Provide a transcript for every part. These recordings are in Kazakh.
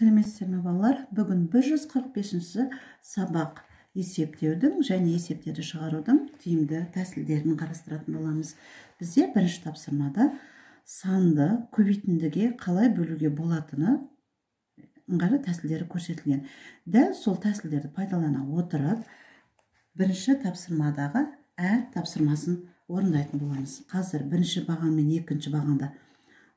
Сәлеметсіздер ме, балалар? Бүгін 145-ші сабақ есептеудің және есептерді шығарудың тиімді тәсілдерін қарастыратын боламыз. Бізде бірінші тапсырмада санды көбейтіндіге қалай бөлуге болатыны ыңғайлы тәсілдері көрсетілген. Дәл сол тәсілдерді пайдалана отырып, бірінші тапсырмадағы әр тапсырмасын орындайтын боламыз. Қазір бірінші баған мен екінші бағанда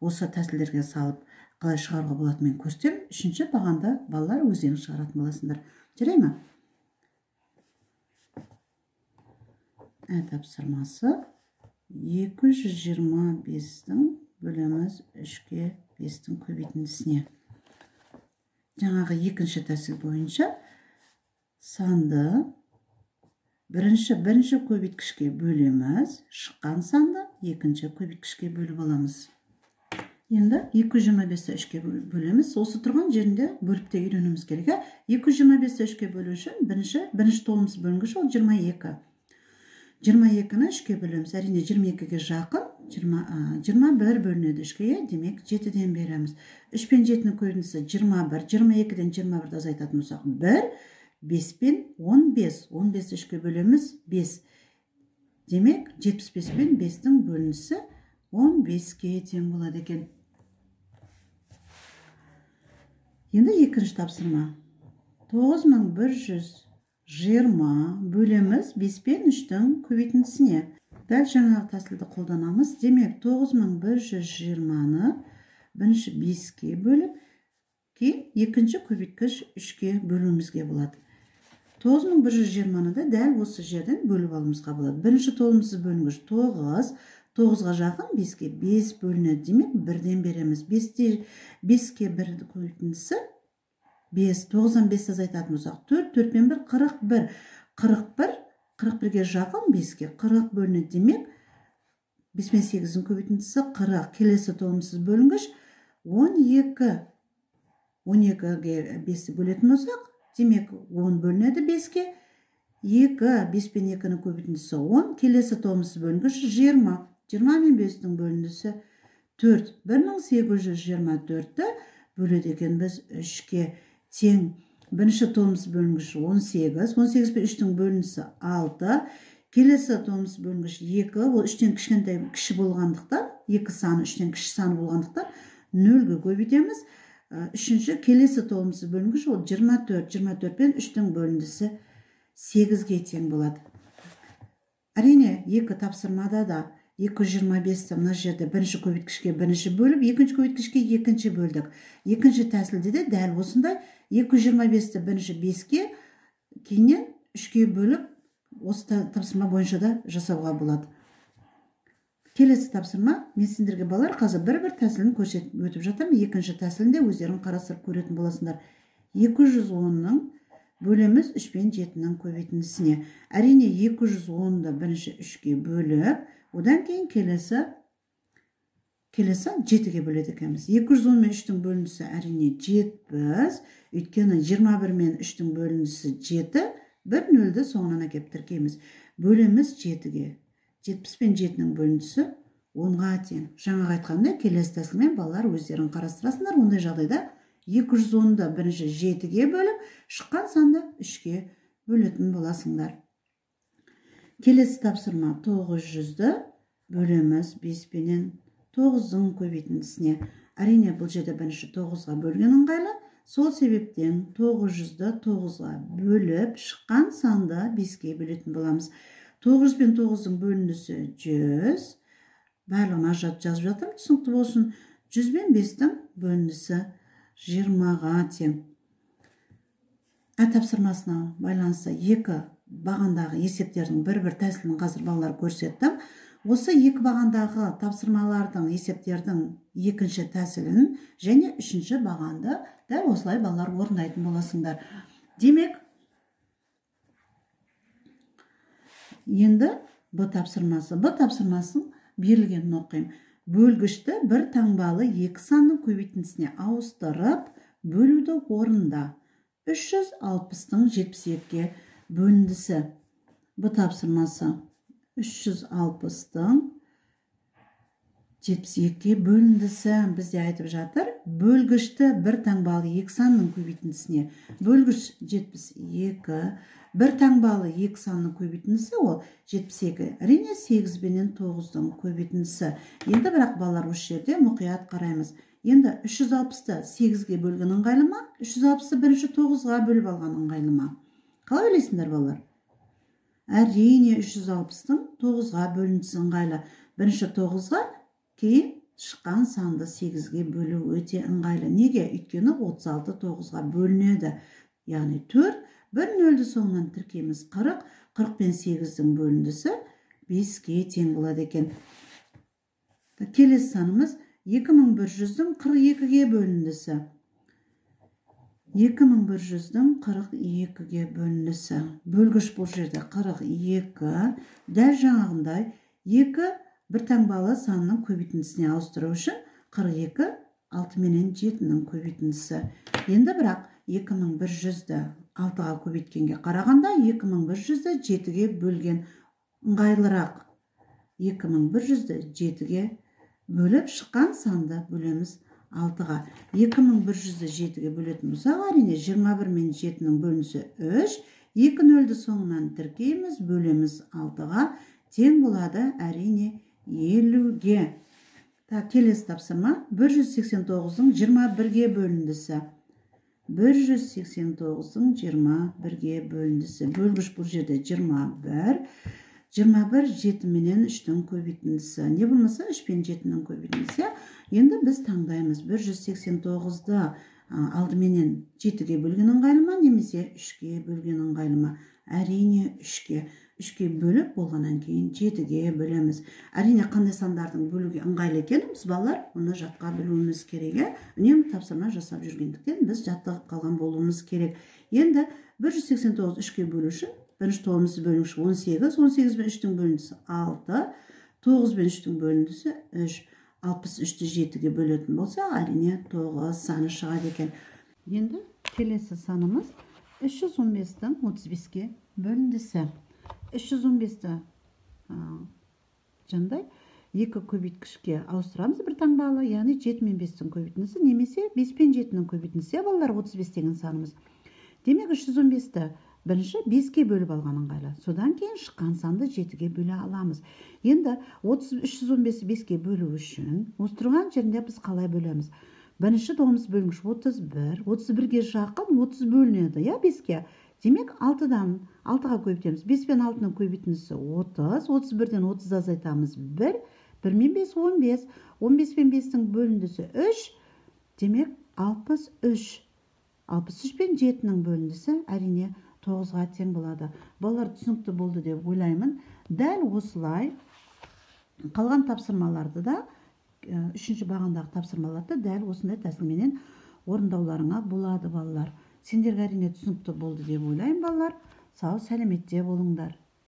осы тәсілдерге салып қалай шығаруға болатынын мен көрсетемін. Үшінші бағанда балалар өздерің шығаратын боласыңдар. Жарай ма? Ә тапсырмасы 225-дің бөлеміз 3-ке 5-тің көбейтіндісіне. Жаңағы екінші тәсіл бойынша санды бірінші көбейткішке бөлеміз, шыққан санды екінші көбейткішке бөліп аламыз. Енді 225-ті 3-ке бөлеміз. Осы тұрған жерінде бөліп те үйренуіміз керек. 225-ті 3-ке бөлу үшін бірінші толымсыз бөлінгіш ол 22. 22-ні 3-ке бөлеміз. Әрине 22-ге жақын 21 бөлінеді 3-ке, демек 7-ден береміз. 3 пен 7-нің көбейтіндісі 21. 22-ден 21-ді азайтатын болсақ 1, 5 пен 15. 15-ті 3-ке бөлеміз 5. Демек 75 пен 5-тің бөлінісі 15-ке тең болады екен. Енді екінші тапсырма. 9120 бөлеміз 5 пен 3-тің көбейтіндісіне. Дәл жаңағы тәсілді қолданамыз. Демек 9120-ны бірінші 5-ке бөліп, кейін екінші көбейткіш 3-ке бөлуімізге болады. 9120-ны да дәл осы жерден бөліп алуымызға болады. Бірінші толымсыз бөлінгіш 9, 9-ға жақын 5-ке 5 бөлінеді. Демек 1-ден береміз. 5-ке 1 көбейтіндісі 5. 9-дан 5 азайтатын болсақ 4, 4 пен 1 41. 41, 41-ге жақын 5-ке 40 бөлінеді. Демек 5 пен 8-дің көбейтіндісі 40. Келесі толымсыз бөлінгіш 12. 12-ге 5-ті бөлетін болсақ, демек 10 бөлінеді 5-ке. 2, 5 пен 2-нің көбейтіндісі 10. Келесі толымсыз бөлінгіш 20. 20 мен 5-тің бөліндісі 4. 1824-ті бөледі екенбіз 3-ке тең. Бірінші толымсыз бөлінгіш 18. 18 пен 3-тің бөліндісі 6. Келесі толымсыз бөлінгіш 2. Ол 3-тен кішкентай кіші болғандықтан, 2 саны 3-тен кіші саны болғандықтан 0-ге көбейтеміз. Үшінші келесі толымсыз бөлінгіш ол 24. 24 пен 3-тің бөліндісі 8-ге тең болады. Әрине, екі тапсырмада да 225-ті мына жерде бірінші көбейткішке бірінші бөліп, екінші көбейткішке екінші бөлдік. Екінші тәсілде де дәл осындай 225-ті бірінші 5-ке, кейіннен 3-ке бөліп, осы тапсырма бойынша да жасауға болады. Келесі тапсырма, мен сендерге балалар қазір бір-бір тәсілін көрсетіп өтіп жатырмын. Екінші тәсілінде өздерің қарастырып көретін боласыңдар. 210-ның бөлеміз 3 пен 7-нің көбейтіндісіне. Әрине 210-ды бірінші 3-ке бөліп, одан кейін келесі 7-ге бөледі екенбіз. 210 мен 3-тің бөліндісі әрине 70, өйткені 21 мен 3-тің бөліндісі 7, 1 нөлді соңынан әкеп тіркейміз. Бөлеміз 7-ге. 70 пен 7-нің бөліндісі 10-ға тең. Жаңағы айтқандай келесі тәсілмен балалар өздерің қарастырасыңдар. Ондай жағдайда 210-ды бірінші 7-ге бөліп, шыққан санды 3-ке бөлетін боласыңдар. Келесі тапсырма 900-ді бөлеміз 5 пенен 9-ның көбейтіндісіне. Әрине бұл жерде бірінші 9-ға бөлген ыңғайлы. Сол себептен 900-ді 9-ға бөліп, шыққан санды 5-ке бөлетін боламыз. 900 пен 9-ның бөліндісі 100. Барлығын ажыратып жазып жатырмын, түсінікті болсын. 100 пен 5-тің бөліндісі 20-ға тең. Ә тапсырмасына байланысты екі бағандағы есептердің бір-бір тәсілін қазір балалар көрсеттім. Осы екі бағандағы тапсырмалардың, есептердің екінші тәсілін және үшінші бағанды дәл осылай балалар орындайтын боласыңдар. Демек, енді Б тапсырмасы. Б тапсырмасын берілгенін оқимын. Бөлгішті бір таңбалы екі санның көбейтіндісіне ауыстырып, бөлуді орында. 360-тың 72-ге бөліндісі. Б тапсырмасы 360-тың 72-ге бөліндісі бізде айтып жатыр. Бөлгішті бір таңбалы екі санның көбейтіндісіне. Бөлгіш 72, бір таңбалы екі санның көбейтіндісі ол 72. Әрине 8 бенен 9-дың көбейтіндісі. Енді бірақ балалар осы жерде мұқият қараймыз. Енді 360-ты 8-ге бөлген ыңғайлы ма? 360-ты бірінші 9-ға бөліп алған ыңғайлы ма? Қалай ойлайсыңдар, балалар? Әрине 360-тың 9-ға бөліндісі ыңғайлы. Бірінші 9-ға, кейін шыққан санды 8-ге бөлу өте ыңғайлы. Неге? Өйткені 36 9-ға бөлінеді. Яғни 4, бір нөлді соңынан тіркейміз 40, 40 пен 8-дің бөліндісі 5-ке тең болады екен. Келесі санымыз 2100-дің 42-ге бөліндісі. 2100-дің 42-ге бөліндісі. Бөлгіш бұл жерде 42. Дәл жаңағындай 2 бір таңбалы санның көбейтіндісіне ауыстыру үшін 42 6 менен 7-нің көбейтіндісі. Енді бірақ 2100-ді 6-ға көбейткенге қарағанда 2100-ді 7-ге бөлген ыңғайлырақ. 2100-ді 7-ге бөліп шыққан санды бөлеміз 6-ға. 2100-ді 7-ге бөлетін болсақ, әрине 21 мен 7-нің бөлінісі 3. 2 нөлді соңынан тіркейміз, бөлеміз 6-ға, тең болады әрине 50-ге. Так, келесі тапсырма 189-ның 21-ге бөліндісі. 189-ның 21-ге бөліндісі. Бөлгіш бұл жерде 21. 21 7 менен 3-тің көбейтіндісі. Не болмаса 3 пен 7-нің көбейтіндісі. Енді біз таңдаймыз. 189-ды алдыменен 7-ге бөлген ыңғайлы ма, немесе 3-ге бөлген ыңғайлы ма? Әрине 3-ге. 3-ге бөліп болғаннан кейін 7-ге бөлеміз. Әрине қандай сандардың бөлуге ыңғайлы екенін біз балалар оны жатқа білуіміз керек. Үнемі тапсырма жасап жүргендіктен біз жаттығып қалған болуымыз керек. Енді 189 3-ге бөлу үшін бірінші тоғымыз бөлінгіш 18, 18 бен 3-тің бөліндісі 6, 9 бен 3-тің бөліндісі 3. 63-ті 7-ге бөлетін болса, әрине 9 саны шығады екен. Енді келесі санымыз 315-тің 35-ке бөліндісі. 315-ті жаңағыдай екі көбейткішке ауыстырамыз бір таңбалы, яғни 7 мен 5-тің көбейтіндісі немесе 5 пен 7-нің көбейтіндісі, балалар 35 деген санымыз. Демек 315-ті бірінші 5-ке бөліп алған ыңғайлы. Содан кейін шыққан санды 7-ге бөле аламыз. Енді 315-ті 5-ке бөлу үшін осы тұрған жерінде біз қалай бөлеміз? Бірінші тоғымыз бөлінгіш 31, 31-ге жақын 30 бөлінеді, иә, 5-ке. Демек 6-дан 6-ға көбейтеміз. 5 пен 6-ның көбейтіндісі 30, 31-ден 30 азайтамыз 1, 1 мен 5 15, 15 пен 5-тің бөліндісі 3, демек 63. 63 пен 7-нің бөліндісі әрине 9-ға тең болады. Балалар түсінікті болды деп ойлаймын. Дәл осылай қалған тапсырмаларды да, үшінші бағандағы тапсырмаларды дәл осындай тәсілменен орындауларыңа болады, балалар. Сендерге әрине түсінікті болды деп ойлаймын, балалар. Сау сәлеметте болыңдар.